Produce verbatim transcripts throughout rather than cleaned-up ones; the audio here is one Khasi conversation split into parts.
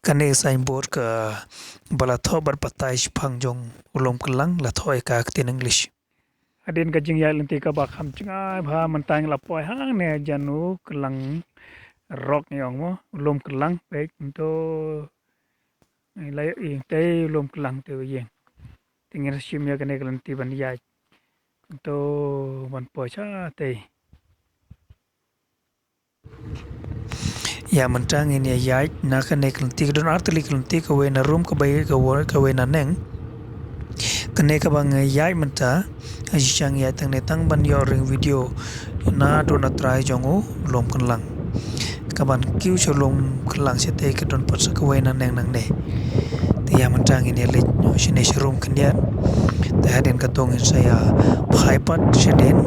Kane signboard kaba la thoh bad batai shaphang jong u lum kyllang la thoh ïa ka ha ktien English. Hadien ka jingïaid lynti kaba kham jngai bha mynta ngi la poi hangne jan u kyllang rock ngi ong mo, u lum kyllang peit mynta. Ngi la ïohi tei u lum kyllang tei u ïeng. Te ngin shim ïa kane ka lynti ban ïaid. Mynta ban poi sha tei. Ïa mynta ngin ïa ïaid na kane ka lynti, ka don artylli ka lynti, kawei na rum, kawei, kawei, kawei na neng. Kane kaba ngi ïaid mynta, ha shisha ngi ïaid tang ne tang ban ïoh ring video naduh na trai jong u lum kyllang. Kaban kiew sha lum kyllang shatei ka don pat sa kawei na neng nangne. Te ïa mynta ngin ïa leit noh shane sha rum khyndiat. Te hadien kato ngin sa ïa phai pat shadien.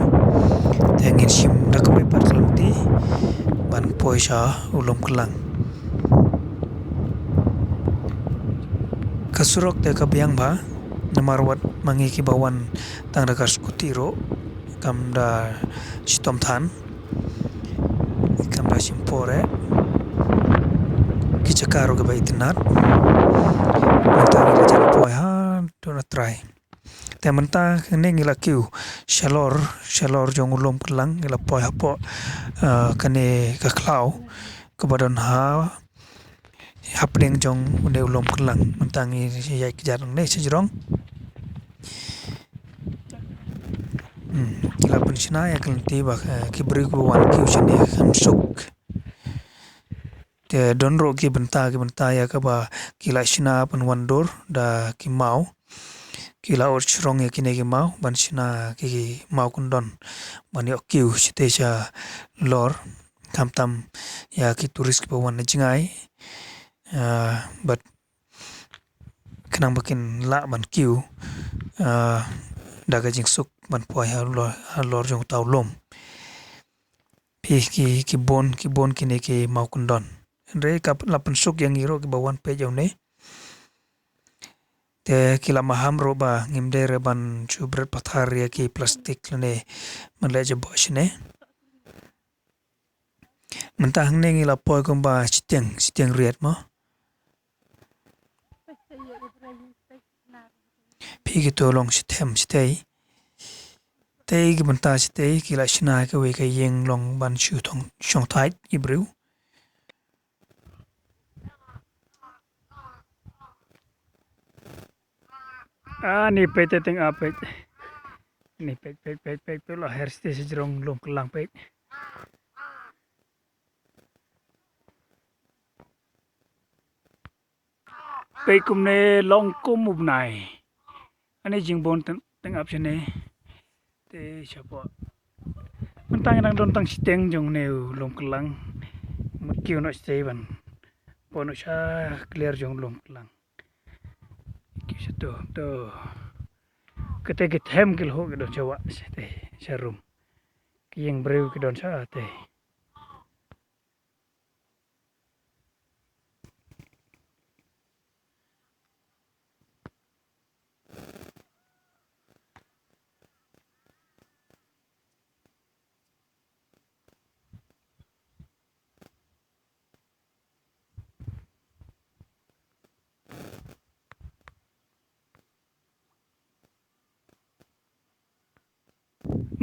Te ngin shim da kawei pat ka lynti ban poi sha u lum kyllang. Ka surok te ka biang bha namar wat ma ngi kiba wan tang da ka skuti ruh kam da shitom than. Kam da shim por eh. Ki jaka ruh kiba itynnat. Mynta ngi la jan poi haduh na trai. Te mynta kane ngi la kiew shalor, shalor jong u lum kyllang ngi la poi hapoh, ah, kane ka khlaw kaba don ha hapdeng jong une u lum kyllang. Mynta ngi ïaid kjat nangne sha jrong. Hmm, ki la pynshna ïa ka lynti ba, eh, ki briew kiba wan kiew shane kan suk. Te don ruh ki bynta, ki bynta ïa kaba ki la shna pynwandur da ki maw. Ki la ot shrong ïa kine ki maw ban shna ki maw kyndon ban ïoh kiew shatei shalor. Khamtam ïa ki tourist kiba wan na jngai. Ah, bad khnang ba kin lah ban kiew, ah, da ka jingsuk ban poi halor, halor jong uta u lum. Phi ki, ki bun, ki bun kine ki maw kyndon. Hynrei ka la pynsuk ïa ngi ruh kiba wan peit ïa une. Te ki la maham ruh ba ngim dei re ban shu bret pathar ïa ki plastik lane ban leh jaboh shane. Mynta hangne ngi la poi kumba shiteng, shiteng riat mo. Phi kito long shiteng, shitei. Tei ki bynta shatei ki la shna kawei ka ïing long ban shu thong, shong thait ki briew. Ah, ni peit te teng ah peit. Ni peit, peit, peit, peit, peit, la her shatei sha jrong lum kyllang peit. Peit kumne long kum u bnai. Ani jingbun teng, teng ap shane. Te shapoh. Mynta ngi dang don tang shiteng jong une u lum kyllang. Mut kiew noh shatei ban poi noh sha kliar jong u lum kyllang. Kiew shato, to. Kata ki them ki lhuh ki don sha wah shatei, sha rum. Ki ïing briew ki don shatei.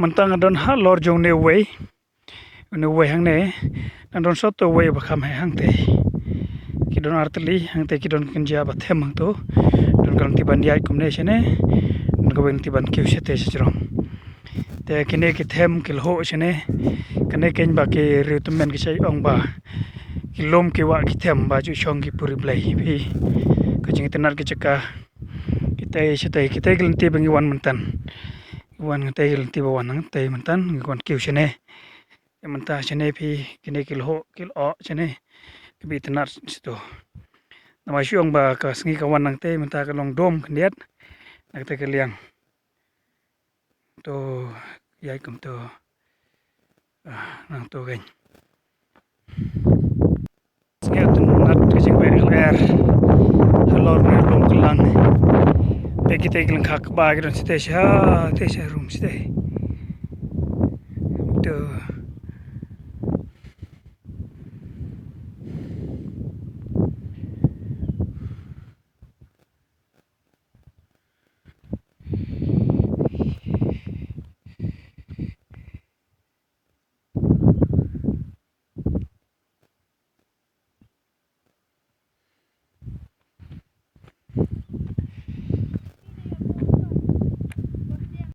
Mynta nga don halor jong une uwei. Une uwei hangne. Nang don sot uwei ba kham heh hangtei. Ki don artylli hangtei, ki don kynja ba them hangto. Don ka lynti ban ïaid kumne shane. Don kawei lynti ban kiew shatei sha jrong. Te kine ki them ki lhuh shane. Kane keiñ ba ki riew tymmen ki shait ong ba ki lum ki wah ki them ba ju shong ki puri blei. Phi ka jingitynnat ki jaka. Kitei shatei, kitei ki lynti ba ngi wan mynta. Ngi wan, kitei ki lynti ba wan hangtei mynta, ngi wan kiew shane. Te mynta shane phi, kine ki lhuh ki lyoh shane. Kiba itynnat shato. Namar shu ong ba ka sngi ka wan nangtei, mynta ka long dum khyndiat. Na katei ka liang. To ïaid kumto. Ah, nangto keiñ. Sngewtynnat ka jingweh lyer halor une u lum kyllang. Peit kitei ki lyngkha kba ki don shatei sha, tei sha rum shatei. To.